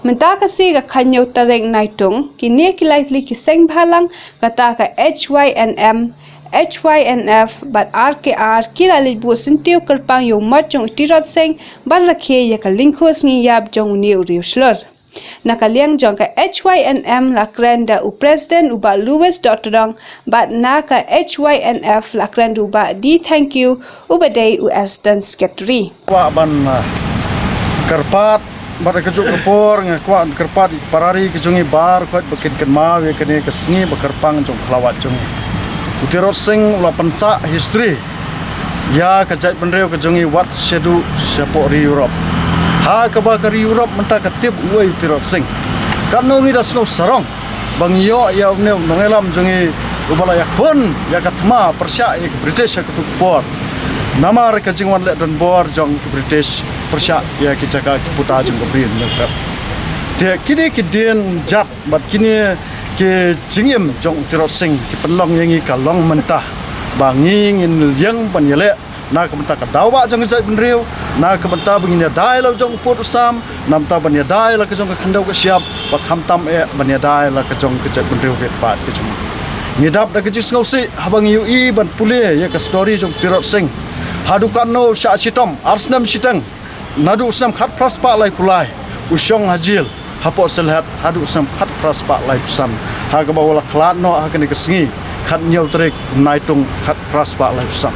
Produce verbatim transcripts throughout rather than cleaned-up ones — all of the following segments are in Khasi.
Mynta ka sngi ka khathynñiew tarik Naitung, kine ki lai tylli ki seng bhalang, kata ka H Y N M, H Y N F bad R K R, ki la leit buh syntiew kyrpang ïa u mot jong u Tirot Sing ban rakhe ïa ka lyngkhuh sngi ïap jong une u riewshlur. Na ka liang jong ka H Y N M la kren da u President u Bah Louis Dohtdong, bad na ka H Y N F la kren da u Bah D Thangkhiew uba dei u Assistant Secretary. Kwah ban, uh, kyrpad bad ka juh ka por nga kwah kyrpad ïa ki para ri ka jong ngi baroh khoit ba kin kynmaw ïa kane ka sngi ba kyrpang jong ka khlawait jong ngi. U Tirot Sing u la pynsah history ïa ka jaitbynriew ka jong ngi wat shaduh shapoh ri Europe. Ha kaba ka ri Europe mynta ka tip uei u Tirot Sing. Katno ngi da sngew sarong ba ngi ïoh ïa une u nongïalam jong ngi uba la ïakhun ïa ka thma pyrshah ïa ka British ha katu ka por. Namar ka jingwan leh donbor jong ka British pyrshah ïa ki jaka ki puta jong ka Bri Hynñiewtrep. Te kine ki dien jat bad kine ki jingim jong u Tirot Sing ki pynlong ïa ngi ka long mynta ba ngi ngin ïeng ban ïaleh na ka bynta ka daw ba jong ka jaitbynriew, na ka bynta ba ngin ïada ïa la jong u pud u sam, na ka bynta ban ïada ïa la ka jong ka khyndew ka shyiap, bad khamtam eh ban ïada ïa la ka jong ka jaitbynriew rit paid ka jong ngi. Ngi dap da ka jingsngewsih haba ngi ïohi ban pule ïa ka story jong u Tirot Sing. Haduh katno shah shitom, ar snem shiteng, naduh u snem khatphra spah laiphew lai u shong ha jel hapoh Sylhet haduh u snem khatphra spah laiphew san, ha kaba u la khlad noh ha kane ka sngi khathynñiew tarik Naitung khatphra spah laiphew san.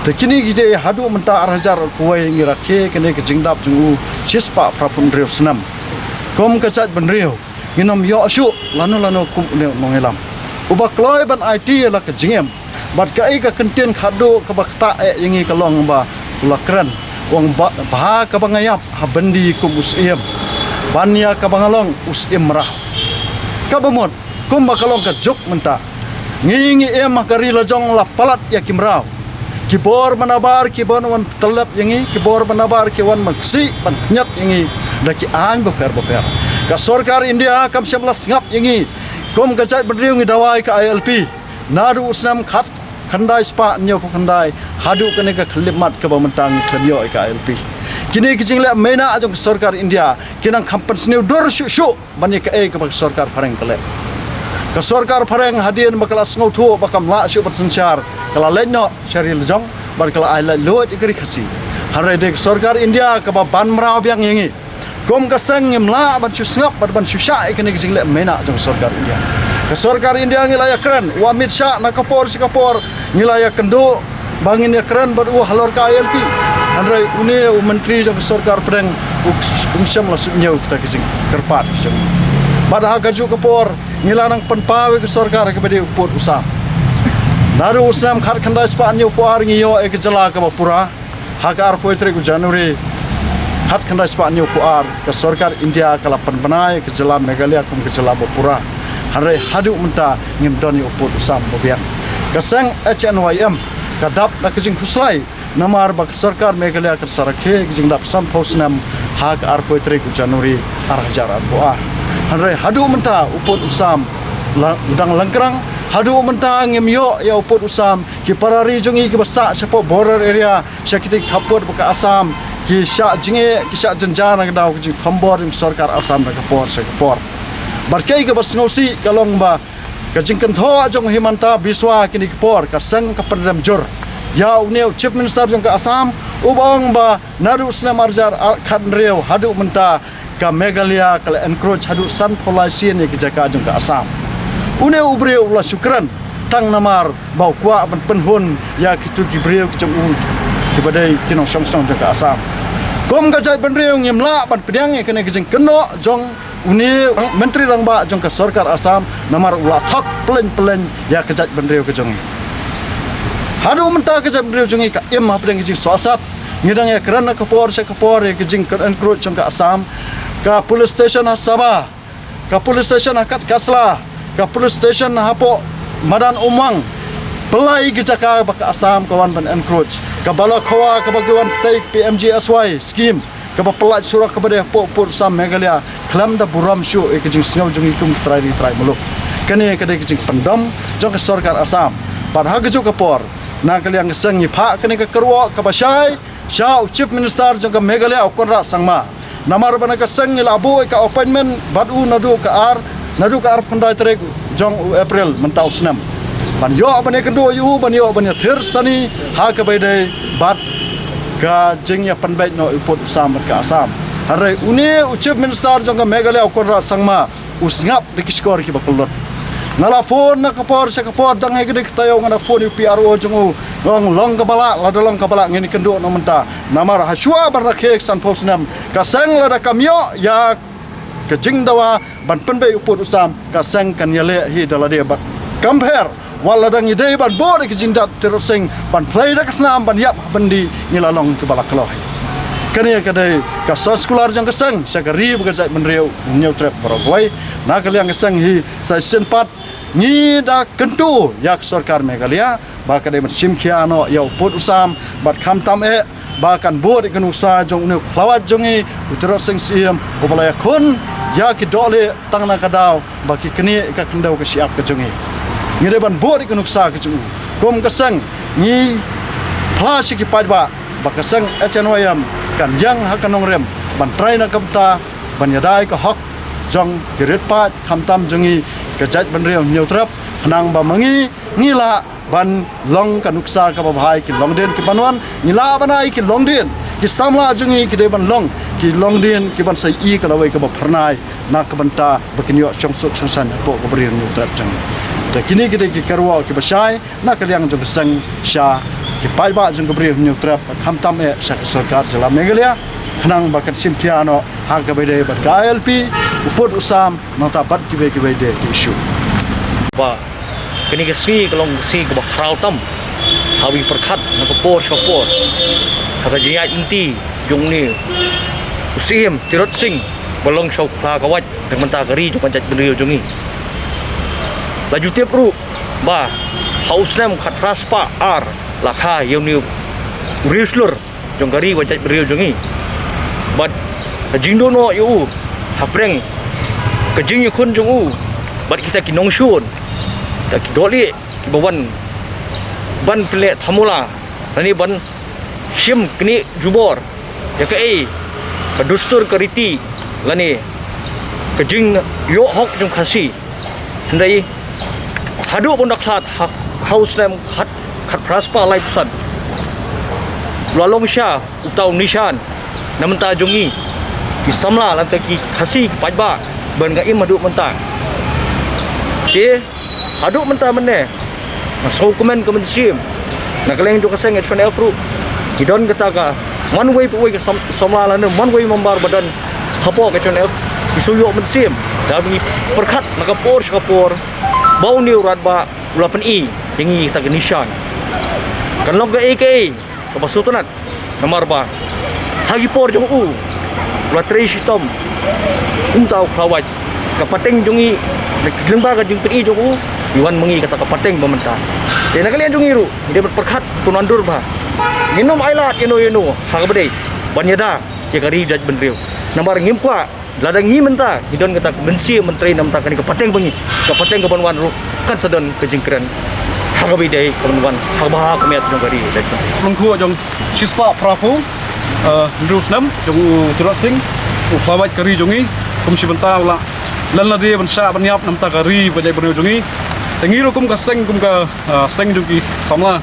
Te kine ki dei haduh mynta ar hajar arphew wei ngi rakhe kane ka jingdap jong u shispah phraphew hynriew snem. Kum ka jaitbynriew ngin ym ïoh shuh lano lano kum une u nongïalam uba kloi ban aiti ïa la ka jingim. Bad kaei ka kyntien khadduh kaba ktah eh ïa ngi ka long ba u la kren, u ong ba, ba ha kaba nga ïap ha byndi kum u syiem ban ïa kaba nga long u syiem mraw. Kaba mut kumba ka long ka juk mynta, ngi ngi im ha ka ri la jong la palat ïa ki mraw. Ki bor ba nabar, ki bor wan tyllep ïa ngi, ki bor ba nabar ki wan ban ksih ban khñiot ïa ngi da ki aiñ bapher bapher. Ka sorkar India kam shym la sngap ïa ngi. Kum ka jaitbynriew ngi dawa ïa ka I L P naduh u snem khat khyndai spah hynñiewphew khyndai haduh kane ka khyllipmat kaba mynta ngi khlem ïoh ïa ka I L P. Kine ki jingleh mena jong ka sorkar India ki nang kham pynsniew dur shuh shuh ban ïa kaei kaba ka sorkar phareng ka leh. Ka sorkar phareng hadien ba ka la sngewthuh ba kam lah shuh ban synshar, ka la leit noh sha ri la jong bad ka la ai laitluid ïa ka ri Khasi. Hynrei dei ka sorkar India kaba ban mraw biang ïa ngi. Kum ka seng ngim lah ban shu sngap bad ban shu shah ïa kane ka jingleh mena jong ka sorkar India. Ka sorkar India ngi la ïakren, u Amit Shah na ka por sha ka por ngi la ïakynduh ba ngin ïakren bad u halor ka I L P. Hynrei une u myntri jong ka sorkar pdeng u, um shym la suidñiew kita ki jingkyrpad ki jong ngi. Bad ha kajuh ka por ngi la nang pynpaw ïa ka sorkar kaba dei u pud u sam. Naduh u snem khat khyndai spah hynñiewphew ar ngi ïoh ïa ka jylla kaba pura. Ha ka arphew tarik u January khat khyndai spah hynñiewphew ar, ka sorkar India ka la pynbna ïa ka jylla Meghalaya kum ka jylla ba pura. Hynrei haduh mynta ngim don ïa u pud u sam ba biang. Ka seng H N Y M ka dap da ka jingkhuslai namar ba ka sorkar Meghalaya ka sa rakhe ka jingdap sanphew snem ha ka arphew tarik u January ar hajar arphew ar. Hynrei haduh mynta u pud u sam la u dang lyngkrang. Haduh mynta ngim ïoh ïa u pud u sam. Ki para ri jong ngi kiba sah shapoh border area sha kita ki khappud bad ka Assam ki shah jingeh, ki shah jynjar na ka daw ka jingthombor jong ka sorkar Assam na ka por sha ka por. Bad kaei kaba sngewsih ka long ba ka jingkynthoh jong u Himanta Biswa kine ki por ka seng ka pynrem jur ïa une u Chief Minister jong ka Assam uba ong ba naduh u snem ar hajar khathynriew haduh mynta ka Meghalaya ka la encroach haduh sanphew lai sien ïa ki jaka jong ka Assam. Une u briew u la shu kren tang namar ba u kwah ban pynhun ïa kitu ki briew ki jong u kiba dei ki nongshong shnong jong ka Assam. Kum ka jaitbynriew ngim lah ban pdiang ïa kane ka jingkynnoh jong une u Myntri Rangbah jong ka sorkar Assam namar u la thok pyllein pyllein ïa ka jaitbynriew ka jong ngi. Haduh mynta ka jaitbynriew jong ngi ka im hapdeng ka jingsohsat. Ngi dang ïakren na ka por sha ka por ïa ka jing encroach jong ka Assam. Ka police station ha Saba, ka police station ha Katkasla, ka police station hapoh Madan Umwang. Pynlait ki jaka ba ka Assam ka wan ban encroach. Ka Balakhowa kaba ki wan tei P M G S Y scheme kaba pynlait surok kaba dei hapoh pud u sam Meghalaya. Khlem da burom shuh ïa ka jingsngew jong ngi kum ki trai ri trai muluk. Kane ka dei ka jingpyndem jong ka sorkar Assam. Bad ha kajuh ka por na ka liang ka seng ngi phah kane ka kyrwoh kaba shai sha u Chief Minister jong ka Meghalaya u Conrad Sangma. Namar ba na ka seng ngi la buh ïa ka appointment bad u naduh ka ar, naduh ka arphew khyndai tarik jong u April mynta u snem. Ban ïoh ban ïakynduh ïa u, ban ïoh ban ïathir sani ha kaba ïadei bad ka jingïapynbeit noh ïa u pud u sam bad ka Assam. Hynrei une u Chief Minister jong ka Meghalaya u Conrad Sangma u sngap da ki shkor kiba kyllut. Nga la phone na ka por sha ka por, dang hei ka dei ka taïew nga la phone ïa u P R O jong u, nga ong long kaba lah, lada long kaba lah ngin ïakynduh noh mynta. Namar ha shuwa ban rakhe ka sanphew snem ka seng lada kam ïoh ïa ka jingdawa ban pynbeit u pud u sam, ka seng kan ïaleh hi da lade bad kam pher. Wat lada ngi dei ban bud ïa ka jingdat Tirot Sing ban plie da ka snam ban ïap ha byndi, ngi la long kiba la kloi. Kane ka dei ka soskular jong ka seng sha ka ri bad ka jaitbynriew Hynñiewtrep baroh kawei. Na ka liang ka seng hi sa shisien pat ngi da kyntu ïa ka sorkar Meghalaya ba ka dei ban shim khia noh ïa u pud u sam bad khamtam eh ba kan bud ïa ka nuksa jong une u khlawait jong ngi u Tirot Sing Syiem uba la ïakhun ïa ki dohlieh tang na ka daw ba ki knieh ïa ka khyndew ka shyiap ka jong ngi. Ngi dei ban bud ïa ka nuksa ka jong u. Kum ka seng ngi phla sha ki paidbah ba ka seng H N Y M kan ïeng ha ka nongrim ban trei na ka bynta ban ïada ïa ka hok jong ki rit paid khamtam jong ngi ka jaitbynriew Hynñiewtrep, khnang ba ma ngi ngi lah ban long ka nuksa kaba bha ïa ki longdien kiban wan, ngi lah ban ai ki longdien, ki samla jong ngi ki dei ban long ki longdien kiban sa ïohi ka lawei kaba phyrnai na ka bynta ba kin ïoh shongsuk shongsaiñ hapoh ka Ri Hynñiewtrep jong ngi. Te kine ki dei ki kyrwoh kiba shai na ka liang jong ka seng sha ki paidbah jong ka Ri Hynñiewtrep, khamtam eh sha ka sorkar jylla Meghalaya, khnang ba kan shim khia noh ha kaba ïadei bad ka I L P, u pud u sam, nangta bad kiwei kiwei de ki issue. Ba kane ka sngi ka long ka sngi kaba khraw tam ha ka pyrkhat na ka por sha ka por ha ka jingïaid lynti jong une u Syiem Tirot Sing ba long sha u khlawait na ka bynta ka ri jong ka jaitbynriew jong ngi. La ju tip ruh ba ha u snem khatphra spah ar la kha ïa une u riewshlur jong ka ri bad jaitbynriew jong ngi. Bad ka jingduh noh ïa u hapdeng ka jingïakhun jong u bad kita ki nongshun, kita ki dohlieh kiba wan ban pynleh thamula lane ban shim knieh jubor ïa kaei ka dustur ka riti lane ka jingïoh hok jong Khasi. Hynrei haduh ban da khlad ha, ha u snem khat, khatphra spah laiphew san, la long sha uta u nishan na bynta jong ngi ki samla lane ki Khasi ki paidbah ban ka im haduh mynta. Te haduh mynta mynne nga sngewkmen ka mynsiem na ka liang jong ka seng H Y N F ruh ngi don kata ka man wei pa wei ka sam-, samla lane man wei member ba don hapoh ka H Y N F, ngi shu ïoh mynsiem da ngi pyrkhat na ka por sha ka por ba une u radbah u la pyni ïa ngi kata ka nishan. Kan long kaei kaei kaba sngewtynnat namar ba ha ki por jong u u la trei shitom kumta u khlawait. Ka pateng jong ngi lyngba ka jingpyni jong u ngi wan ma ngi kata ka pateng ba mynta. Te na ka liang jong ngi ruh ngi dei ban pyrkhat kumno dur ba ngin ym ailad ïano ïano ha kaba dei ban ïada ïa ka ri jaitbynriew. Namar ngim kwah lada ngi mynta ngi don kata ka mynsiem ban trei na bynta kane ka pateng ba ngi, ka pateng kaban wan ruh kan sa don ka jingkren ha kaba ïadei kaban wan ha kaba ha ka miat jong ka ri jaitbynriew. Lyngkhuh jong shispah phraphew, eh, hynriew snem jong u Tirot Sing, u khlawait ka ri jong ngi, kum shi bynta u la leh lade ban shah ban ïap na bynta ka ri bad jaitbynriew jong ngi. Te ngi ruh kum ka seng, kum ka, eh, seng jong ki samla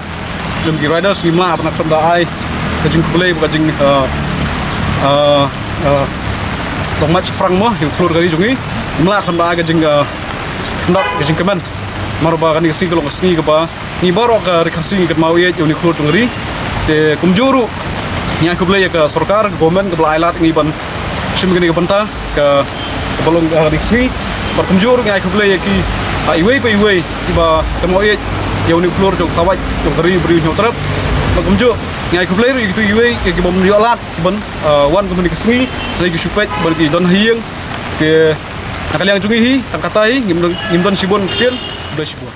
jong ki riders, ngim lah ban khlem da ai ka jingkhublei bad ka jing, eh, eh, eh, longmat shaphrang mo ïa u khlur ka ri jong ngi. Ngim lah khlem da ai ka jing, eh, khyndot ka jingkmen. Namar ba kane ka sngi ka long ka sngi kaba ngi baroh ka ri Khasi ngi kynmaw ïeit ïa une u khlur jong ka ri. Te kumjuh ruh ngi ai khublei ïa ka sorkar, ka government kaba la ai lad ïa ngi ban shim kane ka bynta ka, kaba long ka ri Khasi. Bad kumjuh ruh ngi ai khublei ïa ki, ah, iwei pa iwei kiba kynmaw ïeit ïa une u khlur jong ka khlawait jong ka ri briew Hynñiewtrep. Bad kumjuh ngi ai khublei ruh ïa kito iwei ïa kiba ym ïoh lad kiban, ah, wan kum kane ka sngi, hynrei ki shu peit bad ki don ha ïing. Te na ka liang jong ngi hi tang kata hi, ngim don, ngim don shibun ktien. Khublei shibun.